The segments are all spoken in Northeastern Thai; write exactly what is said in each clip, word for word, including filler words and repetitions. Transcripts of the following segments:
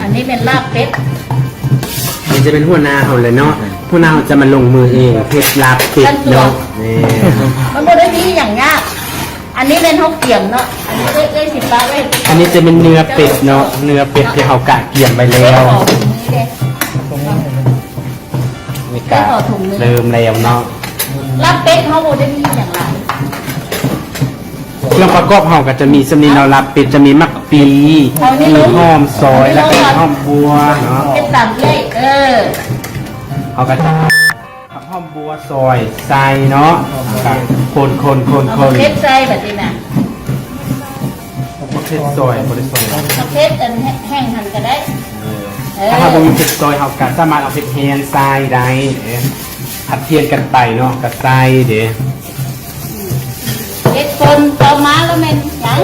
อันนี้เป็นลาบเป็ด นี่จะเป็นหัวหน้าเขาเลยเนาะ หัวหน้าเขาจะมาลงมือเองเฮ็ดลาบเป็ดเนาะ นี่ มันบ่ได้มีอย่างยาก อันนี้เป็นเฮาเกียมเนาะ อันนี้เอ้ยเอ้ยสิปะเอ้ย อันนี้จะเป็นเนื้อเป็ดเนาะ เนื้อเป็ดที่เขากะเกียมไว้แล้ว เอ้ยขอถุงนี้เด้ นี่กะ เอ้ยขอถุงนี้ เริ่มแล้วเนาะ ลาบเป็ดเขาบ่ได้มีอย่างหลาย เครื่องประกอบเขาก็จะมีส่ำนี้เนาะ ลาบเป็ดจะมีหมากปี เอานี่ มีหอมซอย แล้วก็มีหอมบัวเนาะ เป็นสามเอ้ย เออ เขาก็จะผักหอมบัวซอยใส่เนาะ คนคนคนคน เอาเผ็ดใส่แบบนี้นะ มะเขือซอย บ่ได้ซอย เอาเผ็ดอันแห้งหั่นก็ได้ เออ เออ ถ้าเราบ่มีเผ็ดซอย เราก็สามารถเอาเผ็ดแห้งใส่ได้ เออ ผัดเทียนกันไปเนาะ ก็ใส่เด้ เฮ็ดคนต่อมาแล้วแม่นหยัง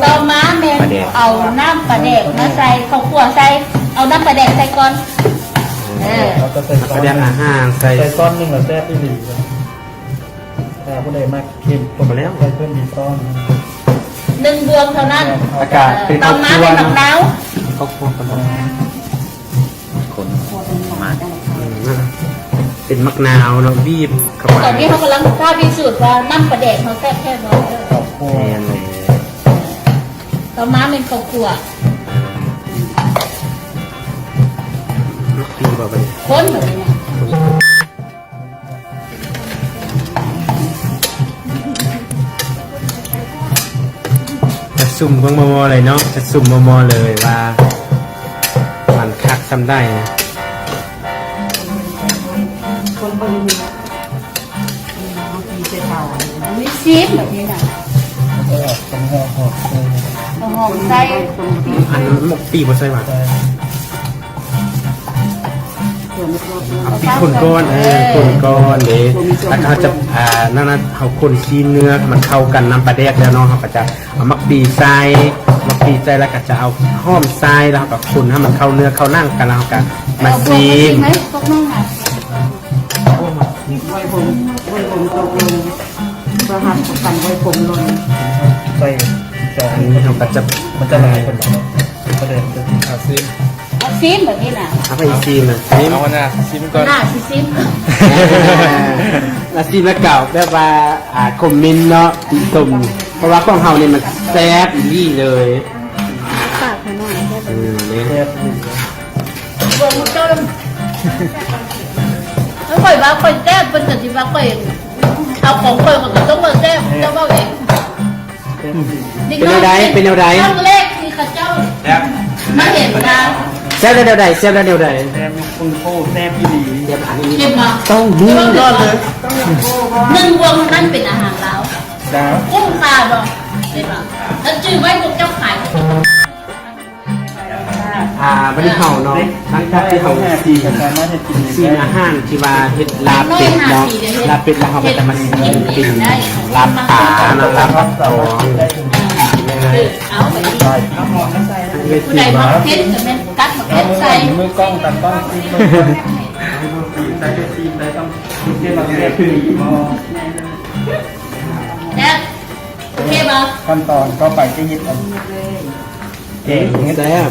ต่อมาแม่น ปลาแดก เอาน้ำปลาแดกมาใส่ ข้าวคั่วใส่ เอาน้ำปลาแดกใส่ก่อน เออ เราก็ใส่ ปลาแดกอาหารใส่ ใส่ซ้อนหนึ่งก็แซ่บอีหลีเลย ถ้าผู้ใดมักเค็ม พอแล้ว ใส่เพิ่มอีกซ้อน หนึ่งบวงเท่านั้น อากาศเป็น ต่อมาเป็น ครอบครัว มะนาว ครอบครัวกัน คนมา อืม เป็นมะนาวเนาะ บีบเข้าไป ตอนนี้เขากำลังทราบพิสูจน์ว่าน้ำปลาแดกเขาแซ่บแค่ไหน ครอบครัว แม่นเลย ต่อมาเป็นข้าวคั่ว ปีบ่ไป คนแบบนี้ จะซุ่มเบิ่งมอๆเลยเนาะ จะซุ่มมอๆเลยว่า มันคักส่ำใดนะ คนบ่ได้มี เอาปีใส่เตา อันนี้ซีมแบบนี้นะ แล้วก็ต้องห่อห่อ เอาหอมใส่ อันนั้นหมกปีบ่ใส่หวาน ใส่ เอาพริกคนก่อน เออ คนก่อนเด้ แล้วก็เขาจะ อ่า นั่นนะ เขาคนซีนเนื้อให้มันเข้ากันน้ำปลาแดกแล้วเนาะ เขาก็จะเอาหมากปีใส่ หมากปีใส่แล้วก็จะเอาหอมใส่ แล้วเขาก็คนให้มันเข้าเนื้อเข้าหนังกัน แล้วเขาก็มาซีม ไหมพวกน้องอ่ะ ไว้ผม ไว้ผมตกลง เพื่อหักกันไว้ผมลง ใส่จาน อันนี้เขาก็จะ มันจะหลายคน ก็เลยจะ เอาซีม เอาซีมแบบนี้นะ เอาไปอีกซีมนะ ซีม เอาหน้าซีมก่อน หน้าซีม อาซีพนักข่าวแบบว่า อ่า คอมเมนต์เนาะ ติชม เพราะว่าของเฮาเนี่ยมันแซ่บอีหลีเลย ปากมันหน่อย อืม เนี่ย แซ่บอีหลี เบิ่งมันเจ้า แล้วข่อยว่าข่อยแซ่บ เพิ่นก็สิว่าข่อย เอาของข่อยมันก็ต้องมาแซ่บ เจ้าเว้าเอง เป็นแนวใด เป็นแนวใด ครั้งแรกที่เขาเจ้า แซ่บ มาเห็นนะ แซ่บแนวใด แซ่บแนวใด แซ่บคุณโคตรแซ่บอีหลี แซ่บอันนี้ เห็นบ่ ต้องมี ยอดเลย หนึ่งวงนั้นเป็นอาหารลาว จ้า คุ้มค่าบ่ เห็นบ่ แล้วจื้อไว้พวกเจ้าขาย อ่า บัดนี้เฮาเนาะ หลังจากที่เฮาซีน ซีนอาหารที่ว่าเฮ็ดลาบเป็ดเนาะ ลาบเป็ดแล้วเฮาก็จะมาซีนเป็นลาบปลาเนาะ ลาบปลาตอง เออ เอาไปที่ ผู้ใดมักเผ็ดก็แม่นกัดมาเผ็ดใส่ มือกล้องตัดกล้องซีน ใส่ซีนได้ต้องเส้นมาเส้น แซ่บ โอเคบ่ ขั้นตอนก็ไปที่เฮ็ดอัน แกงเห็ด แซ่บ